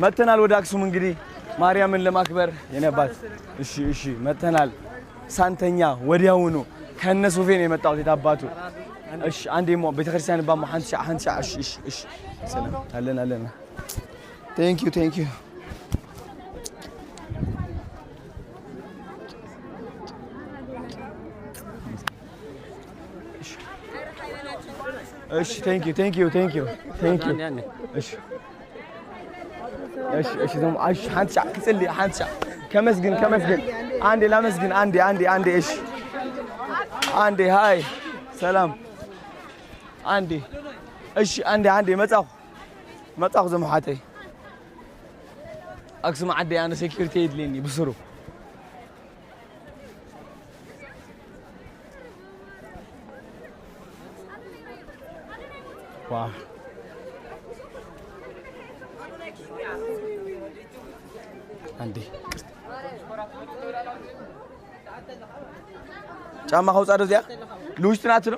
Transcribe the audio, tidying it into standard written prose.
መተናል ወደ አክሱም እንግዲህ ማርያምን ለማክበር የኔ አባት። እሺ እሺ፣ መተናል ሳንተኛ ወዲያውኑ ከነ ሶፌ ነው የመጣሁት። የታባቱ እሺ፣ አንዴ ሞ ቤተክርስቲያን ባሞ ሓንቲ ሻዕ ሓንቲ ሻዕ። እሺ እሺ እሺ፣ ሰላም አለን አለን። Thank you, thank you። እሺ thank you, thank you, thank you, thank you። እሺ እሺ እሺ፣ ደሞ እሺ፣ ሓንቲ ሻዕ ክጽሊ፣ ሓንቲ ሻዕ ከመስግን ከመስግን፣ አንዴ ላመስግን፣ አንዴ አንዴ አንዴ። እሺ አንዴ፣ hi ሰላም፣ አንዴ እሺ፣ አንዴ አንዴ፣ መጻኹ መጻኹ ዘመሓተይ ኣክሱም ዓደይ። ኣነ security የድልየኒ ብስሩ። Wow፣ አንዴ ጫማ ከውፃ ዶ እዚኣ ልውሽቲ ናት ዶ?